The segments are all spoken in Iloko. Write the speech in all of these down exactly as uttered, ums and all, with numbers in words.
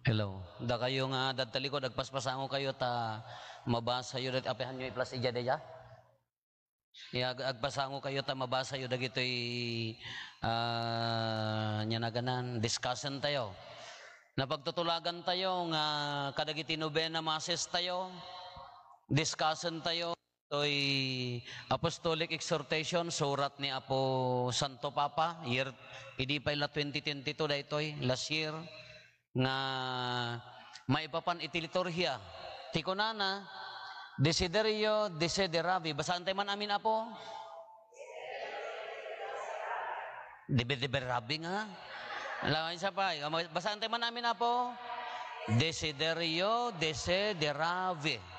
Hello. Dakayo nga adda talikod, agpaspasango kayo ta mabasa yo dat-, apehan yo i-plus ija daya? Ya, ag-, agpasango kayo ta mabasa yo dagitoy, ah, nya naganan, discussion tayo. Napagtutulagan tayo nga kadagiti novena masses tayo, discussion tayo. Toy Apostolic Exhortation, surat ni Apo Santo Papa, year, idi pay la twenty twenty-two daytoy, last year, nga maipapan iti liturgia. Ti kunana, Desiderio desideravi. Basaan tayo man amin, Apo? Debe-, deberavi nga. Lawan sa pa, basaan tayo man amin, Apo? Desiderio desideravi.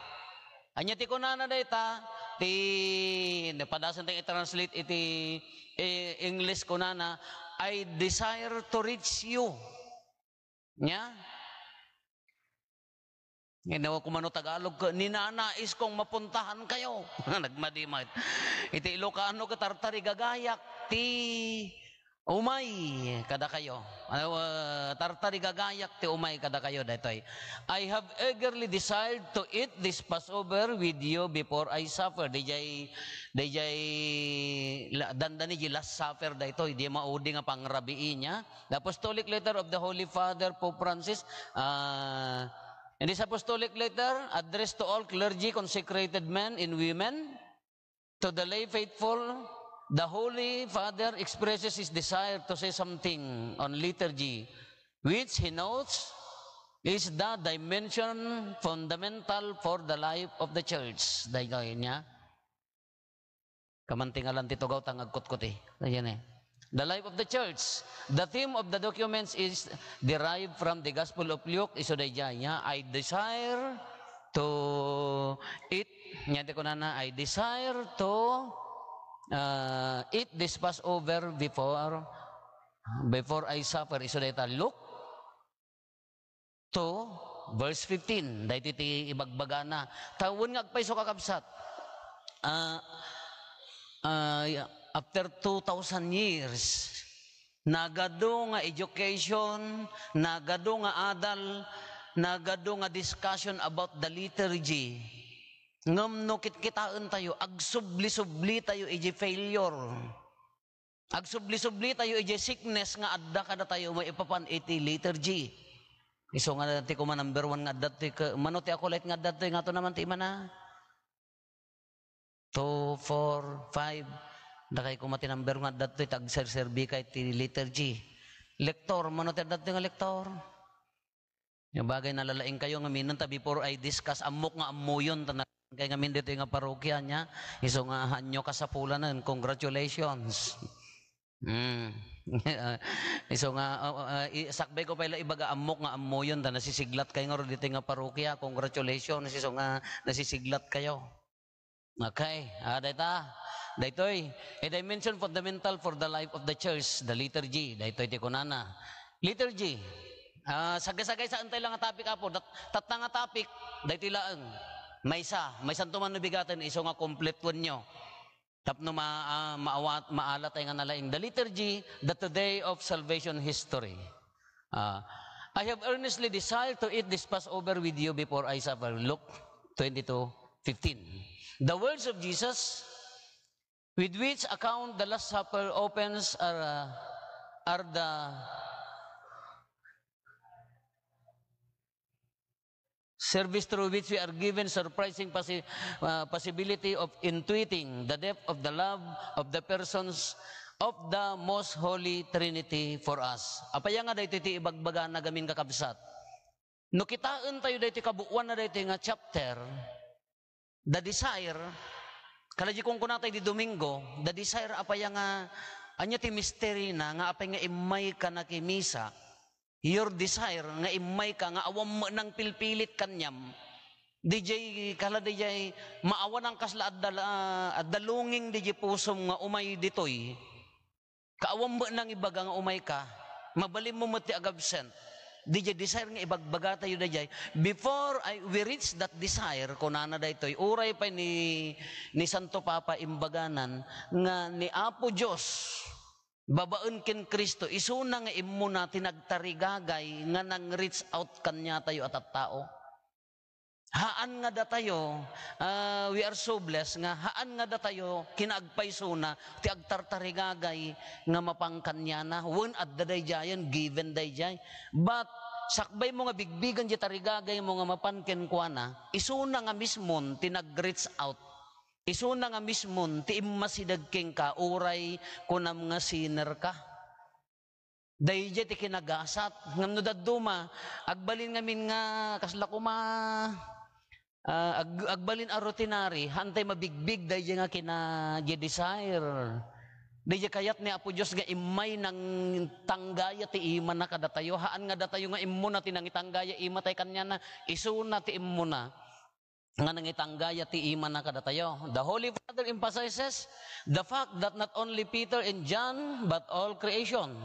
Anya ti kunana dayta, ti, napadasan tayo i-translate iti, eh, English kunana, "I desire to reach you." Nya? Ngem no kumano Tagalog ket, "Ninanais kong mapuntahan kayo." Nagmadimat. Iti Ilocano ket, "Tartarigagayak ti umay kadakayo." Ano, ah, "Tartarigagayak ti umay kadakayo." Daytoy, "I have eagerly desired to eat this Passover with you before I suffer." Dijay, dijay la-, dandani di Last Supper daytoy, di maudi nga pangrabii nya. The Apostolic Letter of the Holy Father Pope Francis, ah, in this apostolic letter addressed to all clergy, consecrated men and women, to the lay faithful, the Holy Father expresses his desire to say something on liturgy, which he notes is the dimension fundamental for the life of the church. Daytoy nya. Kamantingalan ti tugaw ta nga agkutkuti. Ayan eh. The life of the church. The theme of the documents is derived from the Gospel of Luke. Isu daydiay, nya, "I desire to eat," nya, ti kunana, "I desire to, uh, eat this Passover before, before I suffer." Isu dayta, Luke two, verse fifteen, daytoy ti ibagbagana. Ta wen nga agpayso, kakabsat, ah, ah, after two thousand years, nagadu nga education, nagadu nga adal, nagadu nga discussion about the liturgy. Ngem no kitkitaentayo, agsubli-sublitayo iti failure. Agsubli-sublitayo idiay sickness nga adda kadatayo maipapan iti liturgy. Isu nga ti koma number one nga adda toy ke-, mano ti akulait nga adda toy, ngato naman ti imana? Two, four, five. Dakay koma ti number one nga adda toy, tagserserbi kay ti liturgy. Lektor, mano ti adda toy nga lektor? Nga bagay, nalalaing kayo ngamin ta before I discuss, ammok nga ammoyon ta na-, kay ngamin ditoy nga parokya nya, isu nga hanyo kasapulanen, congratulations. Mm. Isu nga, uh, uh, i-, sakbay ko pay la ibaga, ammok nga ammoyon ta nasisiglat kayo nga ditoy nga parokya, congratulations, isu nga nasisiglat kayo. Okay, ah, dayta. Daytoy, a dimension fundamental for the life of the church, the liturgy. Daytoy ti kunana. Liturgy. Ah, sagasagay saan tayo lang nga topic, Apo. Dat-, tatta nga topic, daytoy laeng. Maysa, maysanto man no bigaten, isu nga kompletuenyo. Tapno ma-, ah, maawat-, maalatay nga nalaing. The liturgy, the today of salvation history. Ah, "I have earnestly desired to eat this Passover with you before I suffer." Luke twenty-two fifteen. The words of Jesus, with which account the Last Supper opens, are, uh, are the service through which we are given surprising possi-, uh, possibility of intuiting the depth of the love of the persons of the Most Holy Trinity for us. Apay nga daytoy ti ibagbagana ngamin, kakabsat? No kitaentayo daytoy kabuoanna daytoy nga chapter, the desire, kala di kunkunatay di Domingo, the desire apay nga, ania ti misterina nga apay nga immayka nakimisa, your desire nga immayka nga awan met nangpilpilit kaniam, dijay, kala dijay, maawanan kasla adda la-, adda longing dijay pusom nga umay ditoy. Kaawan met nangibaga nga umayka, mabalinmo met ti agabsent. Dijay desire nga ibagbagatayo dayjay. Before I, we reach that desire, kunana daytoy, uray pay ni, ni Santo Papa imbaganan nga ni Apo Dios, babaen ken Cristo, isuna nga immuna ti nagtarigagay nga nang-reach out kaniatayo a tattao. Haan nga datayo, ah, we are so blessed nga haan nga datayo kinaagpaysona ti agtartarigagay nga mapan kaniana. Wen, adda daydiayen, given daydiay. But, sakbay mo nga bigbigen diay tarigagay mo nga mapan kenkuana, isuna nga mismon ti nag-reach out. Isuna nga mismon ti immasideg kenka, uray kunam nga sinner ka. Daydiay ti kinagasat. Ngem no dadduma, agbalin ngamin nga kasla koma, ah, ag-, agbalin a routinary, haantay mabigbig daydiay nga kina-desire. Daydiay kayat ni Apo Dios nga immay nangtanggaya ti imana kadatayo. Haan nga datayo nga immuna ti nangitanggaya imatay kaniana, isuna ti immuna nga nangitanggaya ti imana kadatayo. The Holy Father emphasizes the fact that not only Peter and John, but all creation,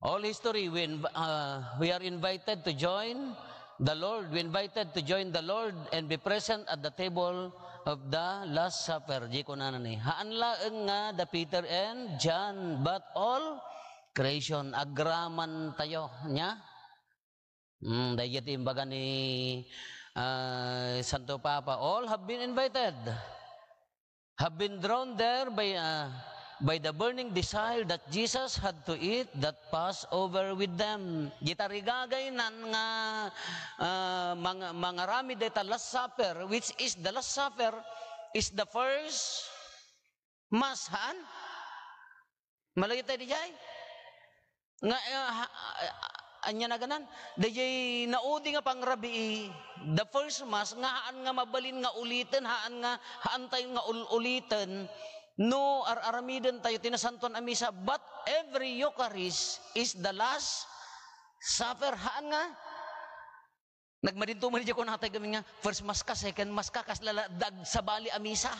all history, we, inv-, uh, we are invited to join the Lord. We invited to join the Lord and be present at the table of the Last Supper. Di ko na ni. Haan laeng nga the Peter and John, but all creation. Agraman tayo niya. Hmm, daydiay ti imbaga ni, ah, Santo Papa, "All have been invited, have been drawn there by, ah, by the burning desire that Jesus had to eat that Passover with them." Di tarigagaynan nga, ah, mang-, mangaramid dayta Last Supper, which is the Last Supper, is the first Mass, haan? Malayo tayo di jay? Nga, eh, ha, ah, anya naganan? Dayjay naudi nga pangrabii, the first mass, nga haan nga mabalin nga uliten, haan nga, haan tayo nga ul-, uliten, no ar-aramiden tayo ti nasantuan a misa, but every Eucharist is the Last Supper. Haan nga? Nagmadinto man di kunatay kami nga, first mass ka, second mass ka, kasla la, dagsabali a misa.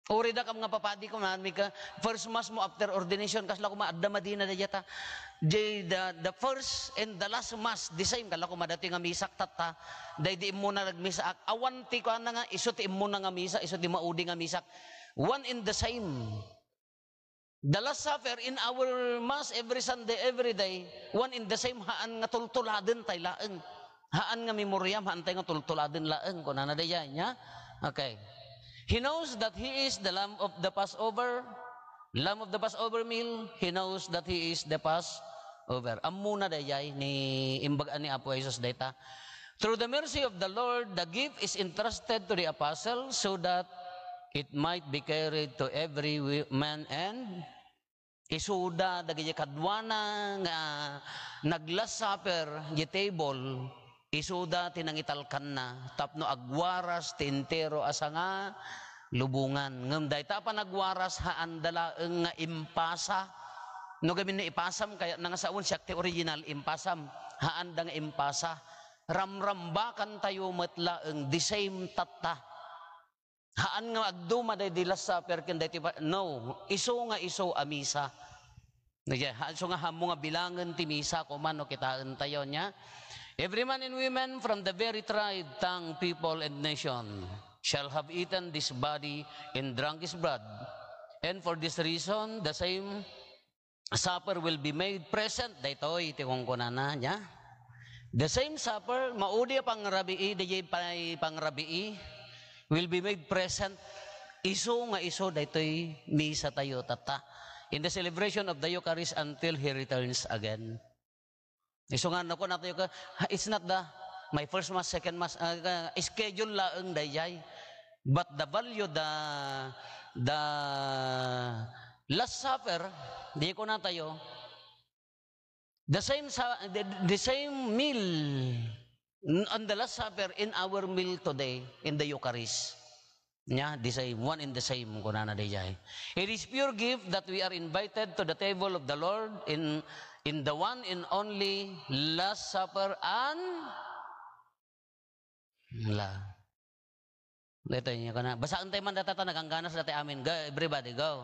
Uri da kam nga papadi ko, naan mi ka, first mass mo after ordination, kasla kuma, adda madina da jata. Jay, the, the first and the last mass, the same, kala kuma dati nga misak tatta, day di immuna nagmisaak. Awan ti kuana nga, isu ti immuna nga misa, isu ti maudi nga misak. One and the same. The Last Supper in our Mass every Sunday, every day, one in the same, haan nga tultuladen tay laeng. Haan nga memoriam, haan tay nga tultuladen laeng, kunana dayjay, nya? Okay. He knows that he is the Lamb of the Passover, Lamb of the Passover meal. He knows that he is the Passover. Ammona dayjay ni imbag-an ni Apo Jesus dayta. Through the mercy of the Lord, the gift is entrusted to the apostle so that it might be carried to every wi-, man and isuda dagiti kaduana nga nag-Last Supper di table, isuda ti nangitalkanna tapno agwaras ti entero a sanga lubongan. Ngem dayta a panagwaras, haanda laeng nga impasa. No gamin no ipasam, kayatna nga sawen, siak ti original, impasam. Haanda nga impasa. Ramrambakantayo met laeng, the same tatta. Haan nga agduma daydi Last Supper ken daytoy pa-, no, isu nga isu a misa. Nga, ha-, isu nga ammo nga bilangen ti misa, koma no kitaentayo, nya? Every man and women from the very tribe, tongue, people, and nation shall have eaten this body and drunk his blood. And for this reason, the same supper will be made present. Daytoy ti kunkunana, nya? The same supper, maudi a pangrabii, dayjay pay pangrabii, will be made present. Isu nga isu, daytoy misa tayo, tatta. In the celebration of the Eucharist until He returns again. Isu nga, naku, natayo ka, "Ha, it's not the, my first mass, second mass," ah, ka, schedule laeng dayjay. But the value, the, the Last Supper, di kunatayo, the same sa-, the, the same meal n-, on the Last Supper in our meal today in the Eucharist. Nya, the same, one and the same, kunana dayjay. It is pure gift that we are invited to the table of the Lord in, in the one and only Last Supper and la. Dito inyo ka na. Basaen tayo man data, nagangganas dati amin. Go, everybody, go.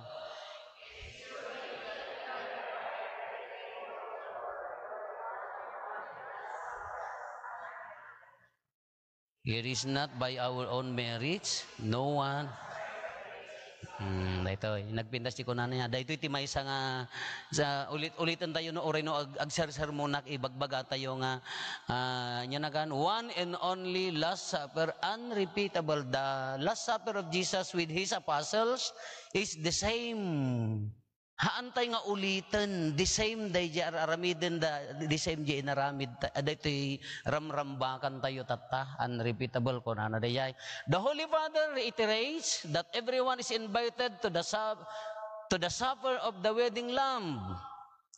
It is not by our own merits, no one. Hmm, daytoy. Nagpintas ti kunana niya. Daytoy ti maysa nga sa ulit-uliten tayo no, uray no ag-, agsersermonak, ibagbaga tayo nga, ah, nia nagan, one and only Last Supper, unrepeatable. The Last Supper of Jesus with his apostles is the same. Haantay nga uliten, the same day di ar-, aramiden da, the same di inaramid ta-, daytoy ramrambakan tayo tatta, unrepeatable, kunana dayjay. The Holy Father reiterates that everyone is invited to the sap-, to the supper of the wedding lamb.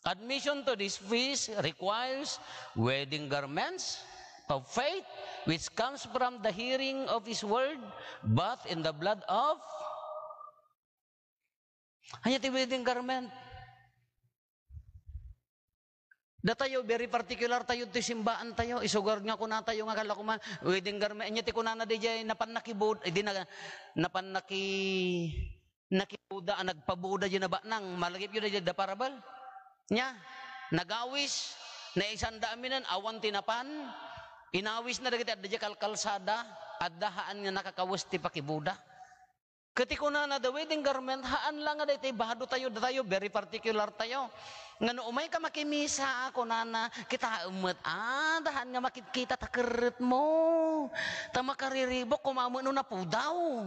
Admission to this feast requires wedding garments of faith, which comes from the hearing of His word, bathed in the blood of Ania ti wedding garment? Datayo, very particular tayo ti simbaan tayo. Isugar nga kuna tayo nga kala kuma, wedding garment. Ania ti kunana di jay, napan nakibud-, eh, di na, napan naki-, nakibuda, ah, nagpabuda di nabanang. Malagip yun di da parabal. Nia, nagawis, naisanda aminen, awan ti napan. Inawis na dagiti adda di kalkalsada, adda haan nga nakakawes ti pakibuda. Ket ti kunana, the wedding garment, haan la nga daytoy bado tayo, datayo, very particular tayo. Nga no umay ka makimisa, kunana, kitaem met, ah, da haan nga makitkita ta kerretmo. Ta makariribuk, kuma met no napudaw.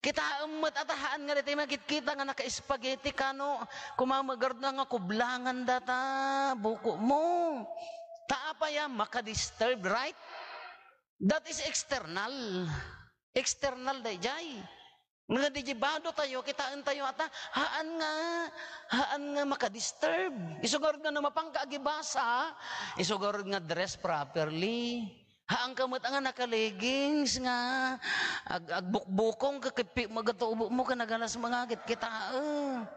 Kitaem met, ah, ta haan nga daytoy makitkita nga naka-spaghetti kano, kuma met garud nga kublangan data, buko mo. Ta apay a, makadisturb, right? That is external. External dayjay. Nga di bado tayo, kitaen tayo ata, haan nga, haan nga makadisturb. Isu garud nga no mapanka agibasa, isu garud nga dress properly. Haan ka met nga naka-leggings nga ag-, agbukbukong ka, kippi mo agatubo mo, ka nagalas mo nga agit kitaen.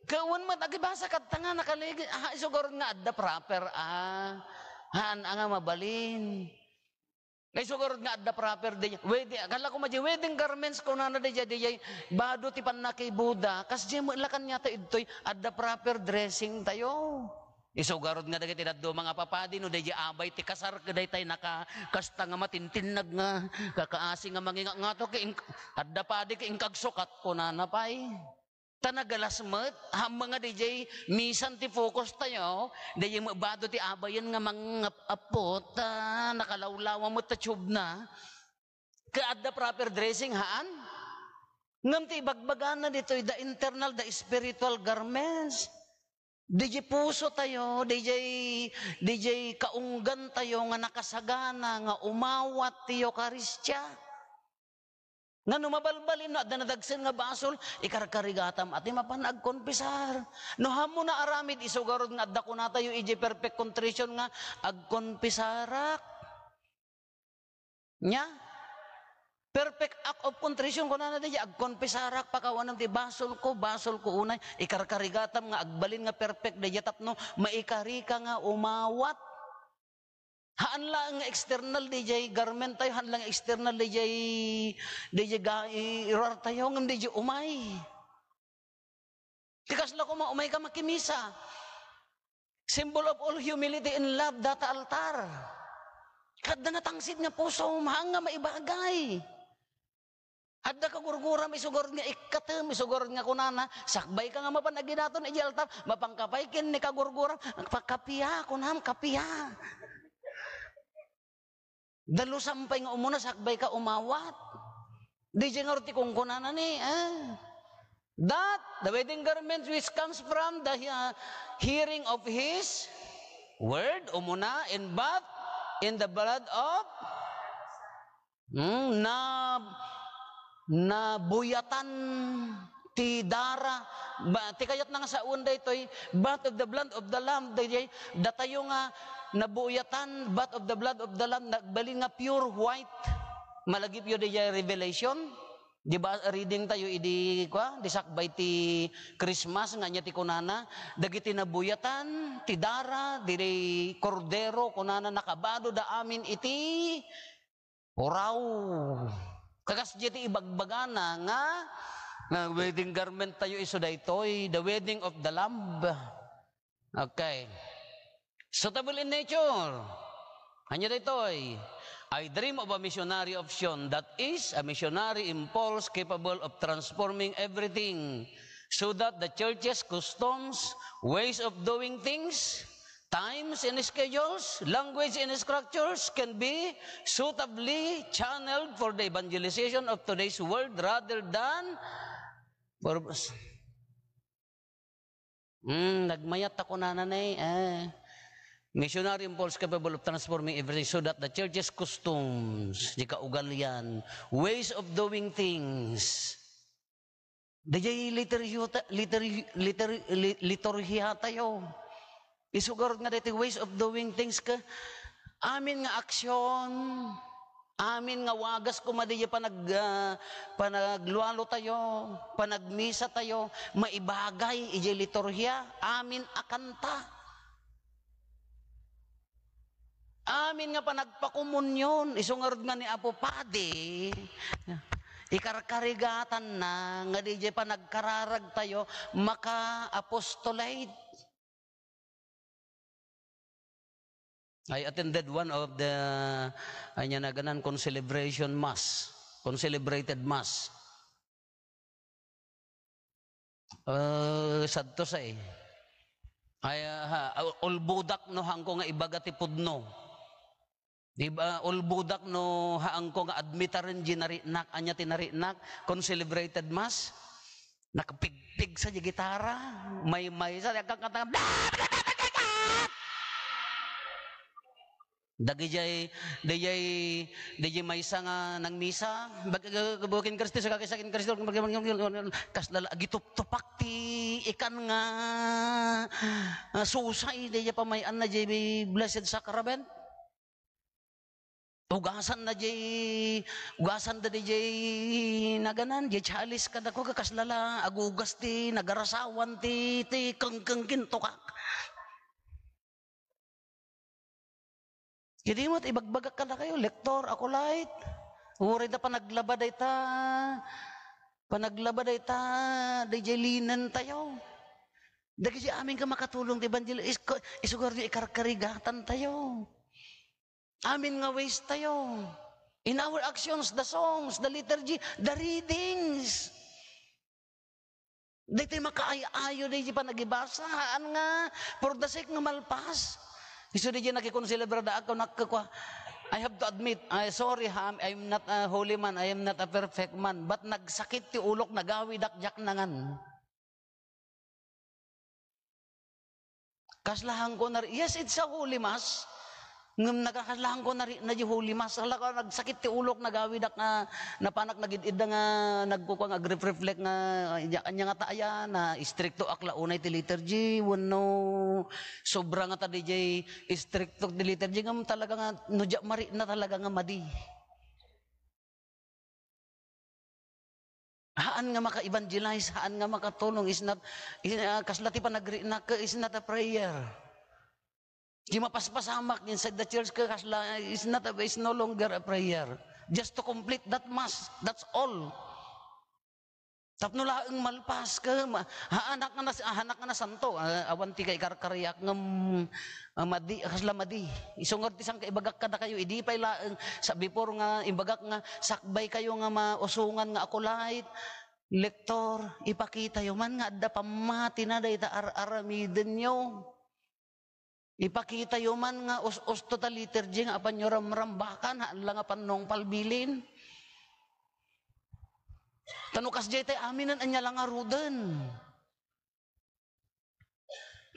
Kawan met agibasa kadta nga nakaligid. Ah, isu garud nga adda proper, ah. Haan, ah, nga mabalin. Isu garud nga adda proper di. Wedding, kala ko madi wedding garments kunana di, di, di, bado ti pannakibuda. Kas di mo lakan yata idtoy, adda proper dressing tayo. Isu garud nga dagiti dadduma nga papadi, no, di abay ti kasar, kadaytay naka, kasta nga matintinnag nga, kakaasi nga manginga-, ngato, ki ing-, adda padi, ki ingkagsukat, kunana pay. Ta nagalas met, hamma nga di jay misan ti focus tayo, di jay met bado ti abayen nga mangap-apot, ta nakalawlawa met ta tube na. Ka adda proper dressing, haan? Ngem ti ibagbagana ditoy, the internal, the spiritual garments. Di jay puso tayo, di jay, di jay kaunggan tayo nga nakasagana nga umawat ti Eukaristia. Nga no mabalbalin, no adda nadagsen nga basol, ikarkarigatam a ti mapan agkonfesar. No hammo na aramid, isu garud nga adda kunatayo ijay perfect contrition nga agkonfesarak. Nia? Perfect act of contrition, kunana dayjay, agkonfesarak, pakawanem ti basolko, basolko unay, ikarkarigatam nga agbalin nga perfect dayjay tapno maikarika nga umawat. Haan laeng nga external dayjay garment tayo, haan laeng nga external dayjay, dayjay ga-, i-, irar tayo, ngem dayjay umay. Ti kasla koma, umay ka makimisa. Symbol of all humility and love, data altar. Kadda natangsit nga puso, haan nga maibagay. Adda kagurguram, isu garud nga ikkatem, isu garud nga kunana, sakbay ka nga mapan aginaton iti altar, mapanka pay ken ni kagurguram, pagkapia, kunam, kapia. Dalusan pay nga umuna, sakbay ka umawat. Di jay ngarud ti kunkunana ni, ah. That, the wedding garment which comes from the, ah, hearing of his word, umuna, and bathed in the blood of Hmm, na, nabuyatan ti dara. Ba, ti kayatna nga sawen daytoy, bath of the blood of the Lamb, dayjay, datayo nga nabuyatan, bath of the blood of the Lamb, nagbalin nga pure white. Malagipyo dayjay Revelation. Di ba, reading tayo idi, kwa, di sakbay ti Christmas, nga ania ti kunana, dagiti nabuyatan ti dara, diri Kordero, kunana, nakabado da amin iti Uraw. Kakas diay ti ibagbagana nga, nga wedding garment tayo isu daytoy, the wedding of the Lamb. Okay. Suitable in nature. Ania daytoy? I dream of a missionary option, that is, a missionary impulse capable of transforming everything so that the church's customs, ways of doing things, times and schedules, language and structures can be suitably channeled for the evangelization of today's world rather than for Hmm, nagmayat ta kunana ne, eh. Missionary impulse capable of transforming everything so that the church's customs, di kaugalian, ways of doing things. Dayjay liturgy ta, litur-, litur-, li-, liturhiya tayo. Isugar nga daytoy ways of doing things ka, amin nga aksyon, amin nga wagas koma dayjay panag-, ah, panaglualo tayo, panagmisa tayo, maibagay idiay liturhiya, amin a kanta. Amin nga panagpakomunion, isu ngarud nga ni Apo Padi, ikarkarigatanna nga dayjay panagkararag tayo, maka-apostolate. I attended one of the, ania naganan, concelebration mass, concelebrated mass. Eh, sadto sa eh. Ay, ah, ha, ulbudak no haanko nga ibaga ti pudno. Di ba, ulbudak no haanko nga admitaren di narinak, ania ti narinak, concelebrated mass. Nakapigpig sa di gitara, may, may sa, nagkakanta, Dagijay, dayjay, dayjay maysa nga nangmisa, bag-, bukin Cristo, sa kakis-, sakin Cristo, kasla la, agituptupak ti ikan nga, ah, susay, dayjay pamay-anna, dayjay Blessed Sacrament. Ugasan na jay, ugasan da di jay naganan, jay chalice kadako, kasla la, agugas ti nagarasawan ti, ti kengkeng kin tukak. Idi met ibagbagak kadakayo, Lektor, Acolyte, uray da panaglaba dayta, panaglaba dayta, dayjay linen tayo. Dagiti amin nga makatulong ti evangelist, is-, isugar ti ikarkarigatan tayo. Amin nga ways tayo. In our actions, the songs, the liturgy, the readings. Daytoy makaay-ayo, daytoy panagibasa. Haan nga, for the sake nga malpas. Isu di nakikonselebrada ako, nakakwa. I have to admit, I, sorry ha, I'm not a holy man, I am not a perfect man, but nagsakit ti ulok, nagawidak, diak nangan. Kasla haanko nari-, yes, it's a holy mass. Ngem nagakasla haanko nari-, na di holy mass. Hala ka, nagsakit ti ulok, nagawidak nga, napanak nagid-idda nga, nagkukua nga agreflect nga, anya, anya nga ta aya, na istrikto ak la unay ti liturgy, wenno sobra nga ta di jay istrikto ti liturgy, ngem talaga nga, no diak mari-, na talaga nga madi. Haan nga maka-evangelize, haan nga makatulong, is not, is, ah, kasla ti panagrinak, is not a prayer. Di mapaspasamak inside the church ka, kasla, is not a, is no longer a prayer. Just to complete that mass, that's all. Tapno laeng malpas ka, ma-, haanak nga nas-, haanak nga nasanto, ah, awan ti kaikarkariak ngem, ah, madi, kasla madi. Isu ngarud ti saan nga ibagak kadakayo, idi pay laeng sa before nga ibagak nga sakbay kayo nga mausungan nga acolyte, lektor, ipakitayo man nga adda pammatina dayta ar-aramidenyo. Ipakitayo man nga us-usto ta liturgy nga apanyo ramrambakan, haan la nga pannungpal bilin. Ta no kasdiay tay aminen, ania la ngaruden?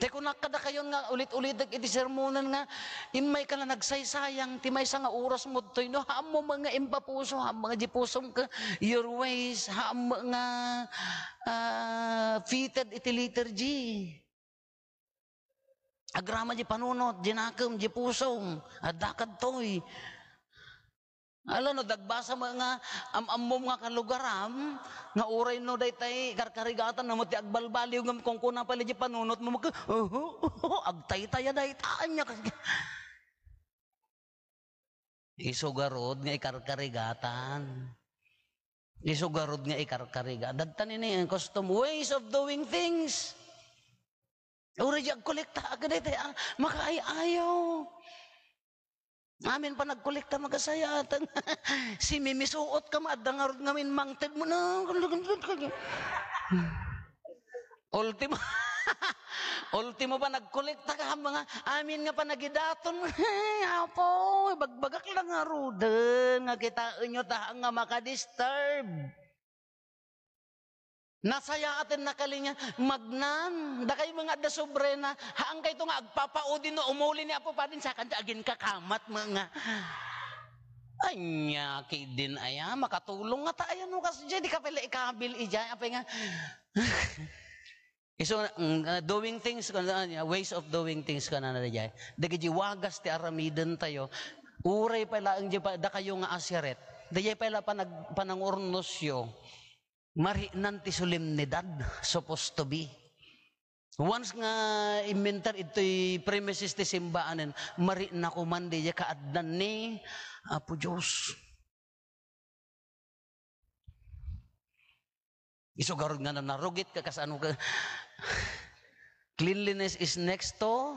Tay kunak kadakayon nga ulit-ulitek iti sermonen nga immay ka la nagsaysayang ti maysa nga oras mo toy no, haammo nga impapuso, haammo nga di pusom ka, your ways, haammo nga, ah, fitted iti liturgy. Agraman di panunot, di nakem, di pusom, adda kadtoy. Ala, no dagbasa mo nga am-ammom nga kalugaram, nga uray no daytay karkarigatan na mo ti agbalbaliw, ngem kunkuna pay di panunot mo, agtaytaya dayta, anya kas-, Isu garud nga ikarkarigatan. Isu garud nga ikarkariga. Dadta nini, eh, custom, ways of doing things. Uray di agkolekta, agdaytay, ah, makaay-ayo. Amin pa nagkolekta, magasayatan. Si mimisuot ka, maadda ngarud ngamin mangted mo na. Ultimo, ultimo pa nagkolekta ka, mga amin nga panagidaton. Ay, Apo, bagbagak lang ngaruden nga kitaenyo ta nga makadisturb. Nasayaaten nakali niya, magnan, dakay mga adda sobrena, haan kayto nga agpapaudi no umuli ni Apo Padin, sakan ti aginkakamat mo nga. Anya, kidin aya, makatulong nga ta aya no kas, di ka pala ikabil ijay, apay nga. Isu, mm, ah, doing things, kun-, ah, ways of doing things, kunana dayjay. Dagiti wagas ti aramiden tayo. Uray pay laeng di pa, dakayo nga asiaret. Dayjay pay la panag-, panangurnosyo. Marinan ti solemnidad, supposed to be. Once nga imminter itoy premises ti simbaanen, marina ko man dayjay kaaddan ni Apo Dios. Isu garud nga no narugit ka, kasano ka? Cleanliness is next to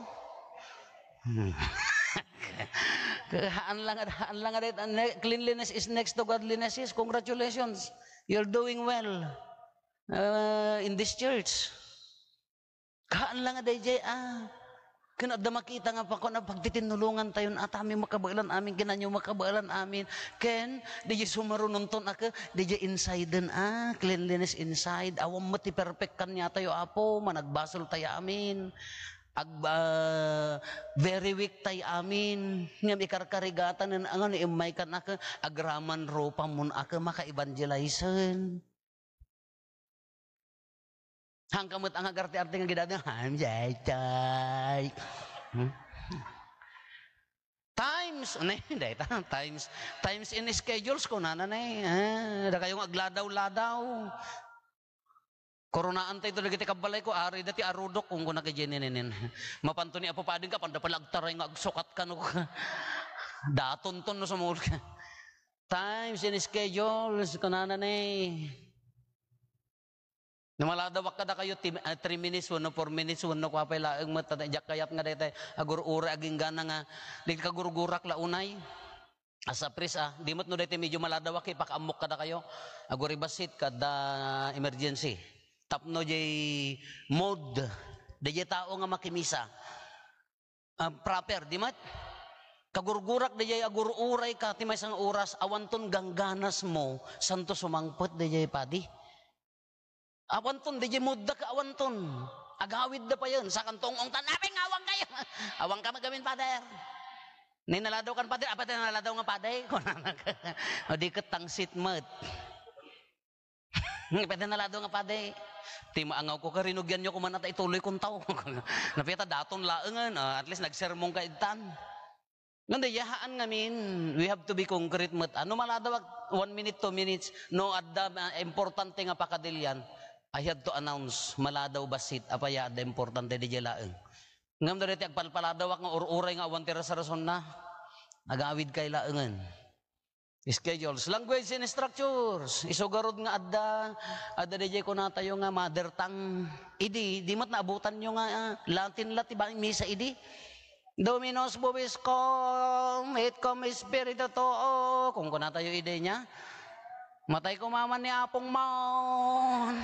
haan lang, haan lang, ne-, cleanliness is next to godliness. Yes, congratulations. You're doing well, uh, in this church. Haan lang nga dayjay, ah. Ken adda makita nga pakon a pagtitinnulongan tayon, a, tami makabaelan amin, ken anyo makabaelan amin. Ken, dayjay sumarunonton a ke, dayjay inside-en, ah, cleanliness inside. Awan met ti perfect kaniatayo, Apo, managbasol tayo amin. Ag-, ah, very weak tayo amin. Ngem ikarkarigatan, ngano immaykan a ke, agraman rupamon a ke, maka-evangelize-en. Hangka met ang agarti-arti nga gidada, "I'm jay, jay." Hmm? Times, ne, dayta, times, times in schedules, kunana ne. Ah, dakayo nga agladaw-ladaw. Koronaan tayo dagiti kabbalay ko, ari dati arudok, kung kuna kay Jenny ninin. Mapanto ni Apo Pading ka, panda pala agtaray nga agsukat ka, no? Daton ton, no, sumul ka. Times in schedules, kunana ne. No maladawak kadakayo, ti-, ah, three minutes wenno four minutes wenno kua pay laeng met, ta diak kayat nga daytay agur-uray aginggana nga, di kagurgurak la unay. Asa pres, ah, di met no daytay medyo maladawak, ipakaammok kadakayo. Aguri bassit, kada emergency. Tapno jay mood, dayjay tao nga makimisa. Ah, proper, di met? Kagurgurak dayjay agur-uray ka, ti maysa nga oras, awanton gangganasmo, santo sumangpet dayjay padi. Awanton, dayjay moodda ka, awanton. Agawidda payen, sakanto ong-ongtan, "Apay nga awan kayo?" "Awan ka magamin, Father." "Ni naladaw kan, Father?" "Apay ti naladaw nga, Padi?" Kunana ka. O di ket tangsit met. "Pwede nalado nga, Padi. Ti maangaw ko, karinugian nyo kuman ata ituloy kun tao." Napita daton laengen, ah, at least nagsermon ka igtan. Ngem dayjay haan ngamin, we have to be concrete met. Ano malado ag one minute, two minutes, no, adda, ah, importante nga pakadilian, I have to announce, maladaw bassit, apay adda importante dayjay laeng. Ngem dayta agpalpaladawak nga ur-uray nga awan ti rason-rasonna, agawid kay laengen. Schedules, language and structures. Isu garud nga adda, adda dayjay kunatayo nga mother tongue. Idi, di met naabutanyo nga, ah, Latin la ti ba-, misa idi. "Dominus vobiscum, et cum spiritu tuo." Kung kunatayo idi nia, "Matay ko maman ni Apong Maon.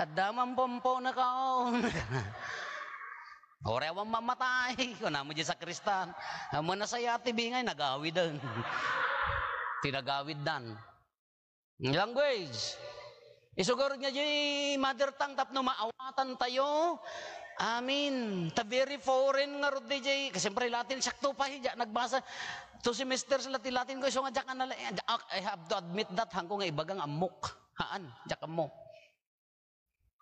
Adda man pumpo na kaon." Uray awan mamatay, kunana met diay sakristan. Ammona saya ti bingay, nagawiden. Ti nagawiddan. Language. Isu garud nga diay mother tongue tapno maawatantayo. Amin. Ta very foreign ngarud dayjay. Kasi siyempre Latin, sakto pay, diak nagbasa. Two semesters la ti Latin ko, isu nga diak nala-, I have to admit that, haanko nga ibaga nga ammok. Haan, diak ammo.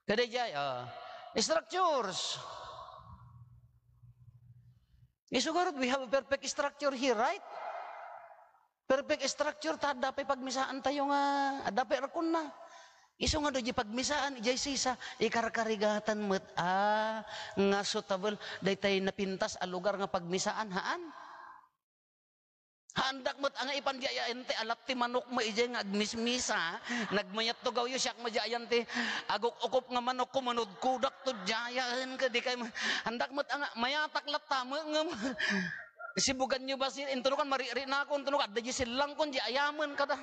Kadayjay, ah, structures. Isu garud, we have a perfect structure here, right? Perfect structure, ta adda pay pagmisaantayo nga, adda pay arkonna. Isu nga dayjay pagmisaan, ijay sisa, ikarkarigatan met, ah, nga suitable, daytay napintas a lugar nga pagmisaan, haan? Haandak met a nga ipan diay ayan ti alat ti manok mo idiay nga agmismisa, nagmayat to gawyo, siak mo diay ayan ti aguk-ukup nga manok ko, manudkodak to diay ayan, kadi kay ma-, haandak met a nga mayatak latta mo ngem Sibugan nyo ba si intunukan, mariri na ako, intunukan, adda di silangkon, di ayamen kada.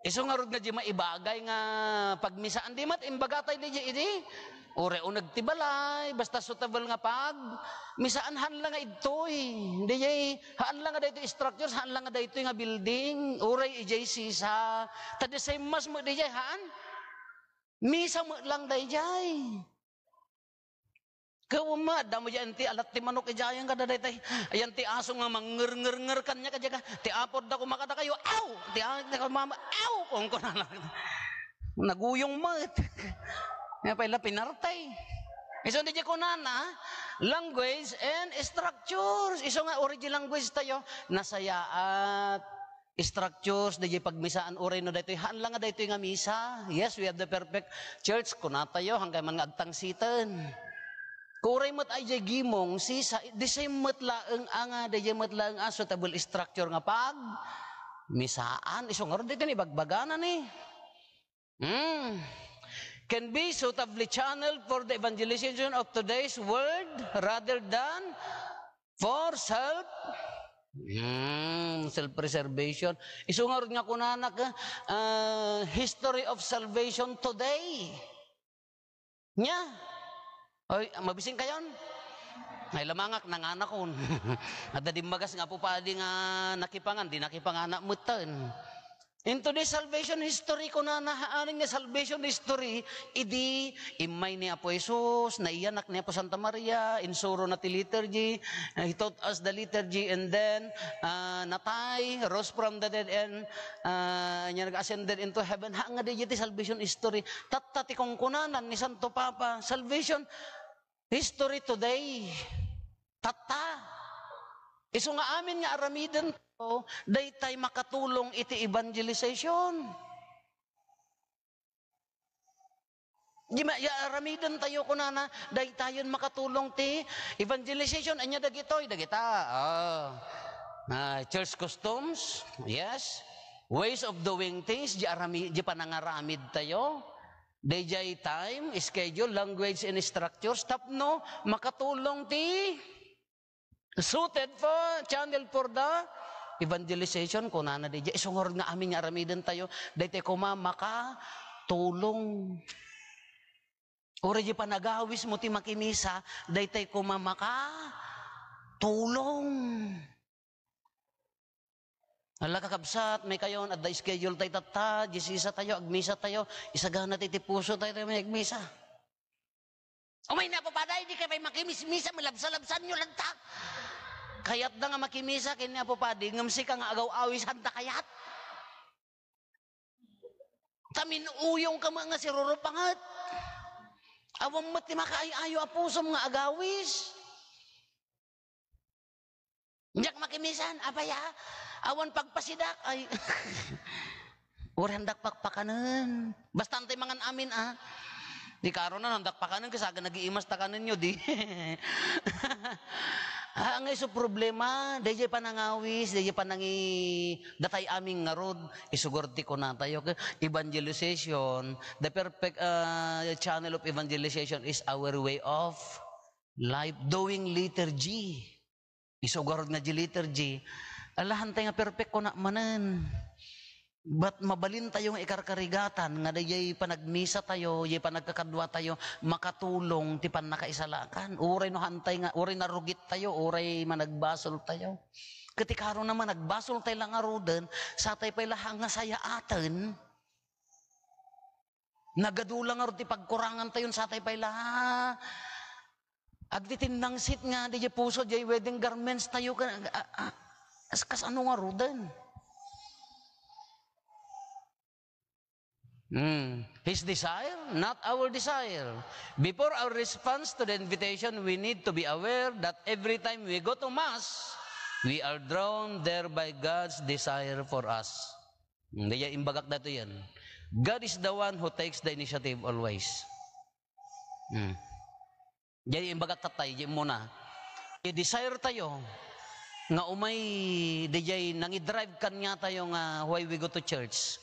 Isu ngarud nga di maibagay nga pagmisaan, di met imbaga tay di, di, di. Uray uneg ti balay, basta suitable nga pag, misaan, haan la nga igtoy. Di, di, haan la nga daytoy structures, haan la nga daytoy nga building, uray ijay sisa. Ta the same mass met di, di, haan? Misa met lang dayjay. Kauma, damo yan ti alat ti manok ijayan kada daytay. Ayan ti aso nga mangngerngerngerkan niya kadya ka. Ti apod da kumakada kayo, aw! Ti anak na kumama, aw! Kung kunana. Naguyong met. Nga pala pinartay. Isu di kunana, language and structures. Isu nga origin language tayo, nasayaat. Structures, dayjay pagmisaan, uray no daytoy, haan la nga daytoy nga misa. Yes, we have the perfect church, kuna tayo, hanggang man nga agtangsiten. Kuray met ay jay gimong, sisa, the same met laeng a nga, dayjay met laeng a suitable structure nga pag misaan. Isu ngarud, daytoy ni bagbagana ni. Hmm. Can be suitably channeled for the evangelization of today's world rather than for self, hmm, self-preservation. Isu ngarud nga kunana ka, ah, history of salvation today. Nya? Oy, mabising kayon? Ay, lamangak, nanganakon. Adda dimmagas nga Apo Padi nga nakipangan, di nakipangana metten. Into the salvation history, kunana, haanen nga salvation history, idi immay ni Apo Jesus, naiyanak ni Apo Santa Maria, insuro na ti liturgy, uh, he taught us the liturgy, and then, uh, natay, rose from the dead, and, uh, nya nag-ascended into heaven. Ha, nga di ti salvation history. Tatta ti kungkunanan ni Santo Papa, salvation history today. Tatta. Isu nga amin nga aramiden tayo, daytay makatulong iti evangelization. Di ma-, ya, aramiden tayo kunana, daytayen makatulong ti evangelization. Anya dagitoy, dagita. Ah. Ah, church customs, yes. Ways of doing things, di arami-, di panangaramid tayo. Dayjay time, schedule, language, and structures, tapno makatulong ti suited for, channel for the evangelization, kunana dayjay. Isu ngarud nga amin nga aramiden tayo, daytay koma makatulong. Uray di panagawis mo ti makimisa, daytay koma makatulong. Ala, kakabsat, may kayon, adda schedule tayo tatta, di sisa tayo, agmisa tayo, isagana tayo ti puso tayo, tayo may agmisa. Umay na, Papa, dahil di kayo pa'y makimismisa, malabsa-labsan nyo lang ta. Kayat da nga makimisa, kini Apo Padi, ngem sika nga agaw-awis, handa kayat. Tamin uyong ka nga sirurupanget. Awan met ti makaay-ayo a pusom nga agawis. Diak makimisan, apay a? Awan pagpasidak, ay. Uray handak pakpakanen. Basta antay mangan amin, a. Di karo na, handak pakanen, kasagan nagiimas ta kanen yo, di. Ah, nga isu problema, dayjay panangawis, dayjay panangi-, datay amin ngarud, isugur ti kunatayo, ke-, evangelization, the perfect, ah, channel of evangelization is our way of life, doing liturgy. Isu garud nga di liturgy, alahan tay nga perfect kuna manen. But mabalin tayo nga ikarkarigatan nga dayjay panagmisa tayo, jay panagkakadua tayo, makatulong ti pannakaisalakan. Uray no hantay nga, uray narugit tayo, uray managbasol tayo. Ket ti karo na managbasol tayo la ngaruden, satay pay la nga sayaaten. Nagadu la ngarud ti pagkurangan tayon, satay pay la. Agtitinnangsit nga, di puso, jay wedding garments tayo, ka-, a-, a-, as-, kasano ngaruden? Hmm. His desire, not our desire. Before our response to the invitation, we need to be aware that every time we go to Mass, we are drawn there by God's desire for us. Hmm, dayjay imbagak daytoyen. God is the one who takes the initiative always. Hmm. Jay imbagak tattay, jay muna. I-desire tayo nga umay, dayjay nangidrive kaniatayo nga why we go to church.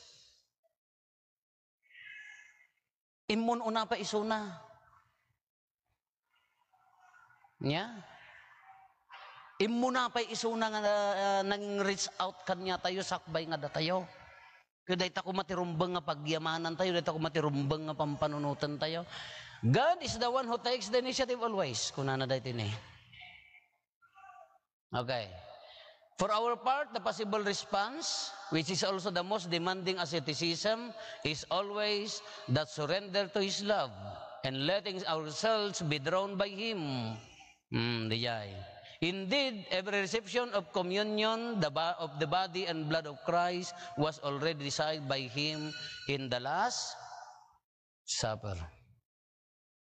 Immun-una pa isuna. Nya? Immuna pay isuna nga, ah, nanging-reach out kaniatayo sakbay nga datayo. Ket dayta koma ti rumbeng nga pagyamanantayo, dayta koma ti rumbeng nga pampanunotantayo. "God is the one who takes the initiative always," kunana daytoy ni. Okay. For our part, the possible response, which is also the most demanding asceticism, is always that surrender to His love and letting ourselves be drawn by Him. Hmm, dijay. Indeed, every reception of communion, the ba-, of the body and blood of Christ was already decided by Him in the Last Supper.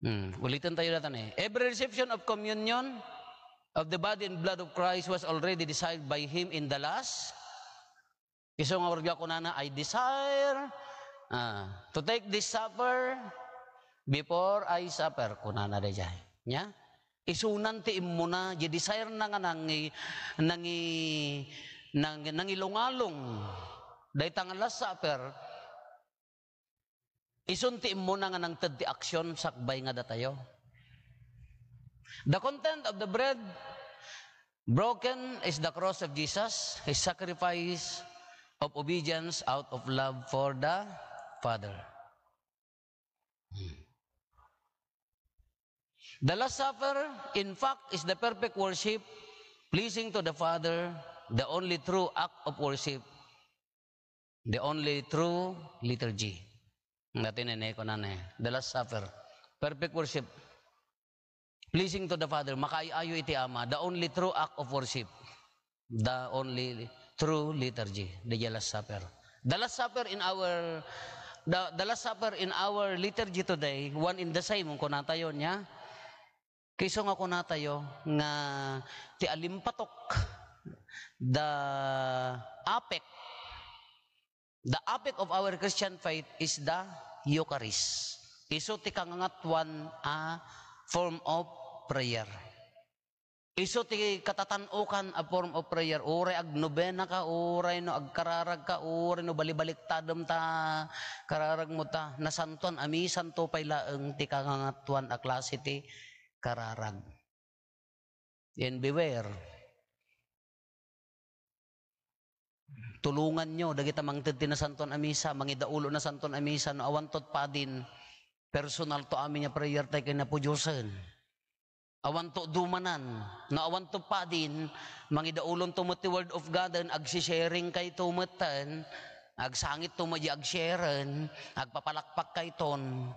Hmm, ulitantayo dayta ni. Every reception of communion of the body and blood of Christ was already decided by Him in the Last. Isu nga uray kunana, "I desire, ah, to take this supper before I suffer," kunana dayjay. Nya? Isunan ti immuna, di desire na nga nangi-, nangi-, nang-, nangilungalong. Dayta nga Last Supper, isun ti immuna nga nangted ti action sakbay nga datayo. The content of the bread broken is the cross of Jesus, His sacrifice of obedience out of love for the Father. Hmm. The Last Supper, in fact, is the perfect worship, pleasing to the Father, the only true act of worship, the only true liturgy. Dayta ni, kunana, the Last Supper. Perfect worship. Pleasing to the Father, makaay-ayo iti Ama, the only true act of worship, the only true liturgy, the Last Supper. The Last Supper in our, the, the Last Supper in our liturgy today, one in the same, kunatayo nia. Kayso nga kunatayo nga ti alimpatok, the apex, the apex of our Christian faith is the Eucharist. Isu ti kangangatuan a form of prayer. Isu ti katatan-okan a form of prayer. Uray agnobena ka, uray no agkararag ka, uray no balibaliktadem ta kararag mo ta, nasantuan a misanto pay laeng ti kangangatuan a klase ti kararag. And beware. Tulonganyo dagita mangted ti Nasantoan a Misa, mangidaulo Nasantoan a Misa, no awanto ti padin, personal to amin nga prayer tayo ken Apo Diosen. Awanto dumanan, no awanto padin, mangidaulonto met ti Word of God, and agsisharing kayto metten, agsangitto met di agsharen, agpapalakpak kayton,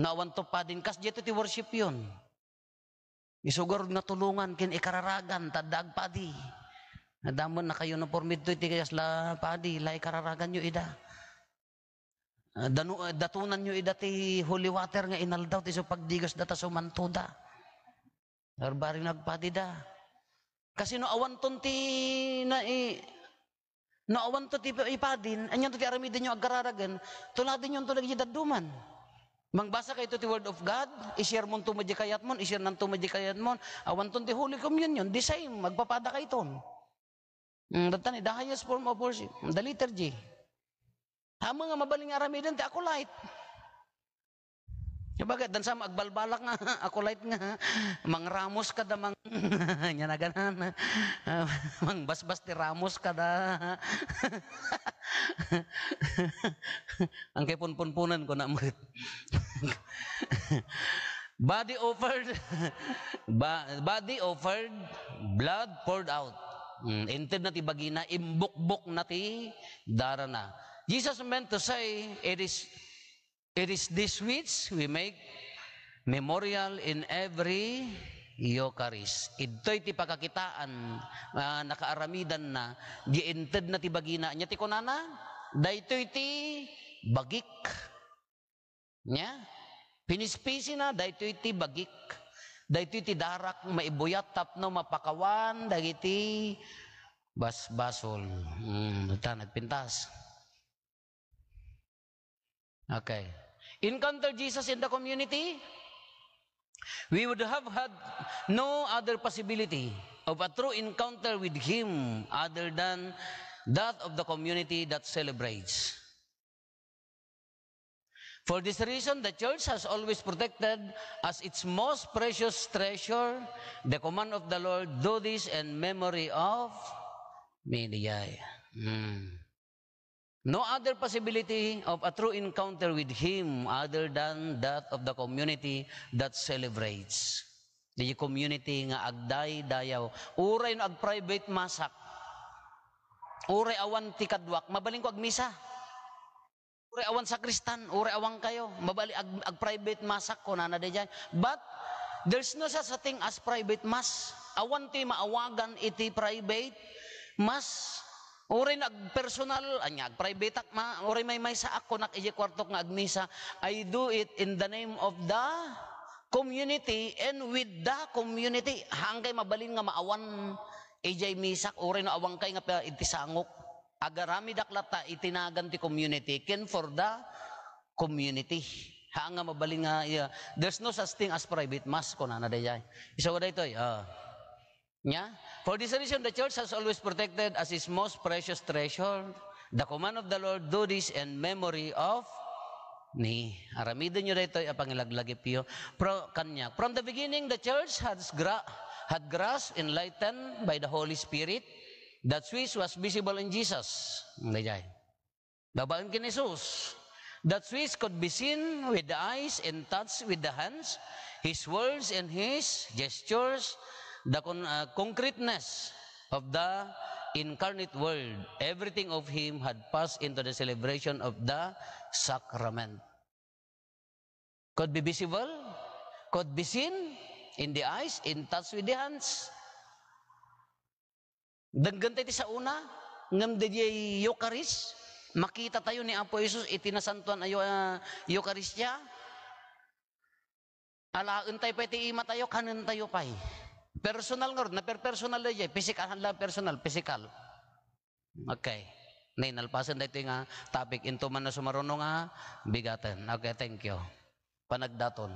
no awanto padin, kas dieto ti worship yon. Isu garud nga tulongan ken ikararagan, ta adda agpadi. Adda met naka-uniform ditoy ti kasla padi, la ikararaganyo ida. Ah, danu-, ah, datunanyo ida ti holy water nga inaldaw ti isu pagdigasda ta sumantoda. Barbari nga agpadida. Kasino awanton ti na-, i-, No awanto ti ipadin, anianto ti aramidenyo agkararagen? Tuladenyonto dagiti dadduma. Mangbasa kayto ti Word of God, i-share monto met di kayatmon, i-share nanto met di kayatmon. Awanton ti Holy Communion, the same, agpapada kayton. Mm, dayta ni, the highest form of worship, the liturgy. Amin nga mabalin nga aramiden ti acolyte. Bakit? Dansa agbalbalak nga, acolyte nga, mangramos kada mang-, nia nagana, mangbasbas ti ramos kada, angkay punpunpunan ko na met. Body offered, ba-, body offered, blood poured out. Mm, inted na ti bagina, imbukbok na ti darana. Jesus meant to say, it is It is this which we make memorial in every Eucharist. Idtoy ti pakakitaan, ah, nakaaramidanna, di inted na ti bagina. Ania ti kunana? Daytoy ti bagik. Nia? Pinispisina, daytoy ti bagik. Daytoy ti darak maibuyat tapno mapakawan dagiti basbasol. Hmm, ta nagpintas. Okay. Encounter Jesus in the community. We would have had no other possibility of a true encounter with Him other than that of the community that celebrates. For this reason, the church has always protected as its most precious treasure the command of the Lord, "Do this in memory of me." Daydiay. Hmm. No other possibility of a true encounter with Him other than that of the community that celebrates. Di community nga agdaydayaw. Uray no ag-private massak. Uray awan ti kaduak, mabalinko agmisa. Uray awan sakristan, uray awan kayo. Mabali, ag-, ag-private massak, kunana daydiay. But, there's no such a thing as private mass. Awan ti maawagan iti private mass. Uray no ag-personal, anya, ag-private ak ma, uray maymaysaak, kunak idiay kuartok nga agmisa, I do it in the name of the community and with the community. Hangkay mabalin nga maawan idiay misak, uray no awankay nga pa-, iti sangok. Agaramidak latta iti nagan ti community, ken for the community. Haan nga mabalin nga, yeah, there's no such thing as private mass, kunana daydiay. Isu daytoy, ah. Nya? For this reason, the church has always protected as its most precious treasure the command of the Lord, "Do this in memory of me." Aramidenyo daytoy a pangilaglagipyo. Pro-, kaniak. From the beginning, the church has gra-, had grasped, enlightened by the Holy Spirit, that which was visible in Jesus. Daydiay. Babaen ken Jesus. That which could be seen with the eyes and touched with the hands, his words and his gestures, the con-, uh, concreteness of the incarnate word, everything of him had passed into the celebration of the sacrament. Could be visible, could be seen in the eyes, in touch with the hands. Denggen tayo ti saona, ngem daydiay Eucharist, makita tayo ni Apo Jesus iti nasantuan a Eu-, ah, Eukaristia. Alaen tayo pay ti ima tayo, kanen tayo pay. Personal ngarud, naper-personal daydiay, pisikal, haan la personal, pisikal. Okay. Nay, nalpasen daytoy nga topic, into man a sumaruno nga bigaten. Okay, thank you. Panagdaton.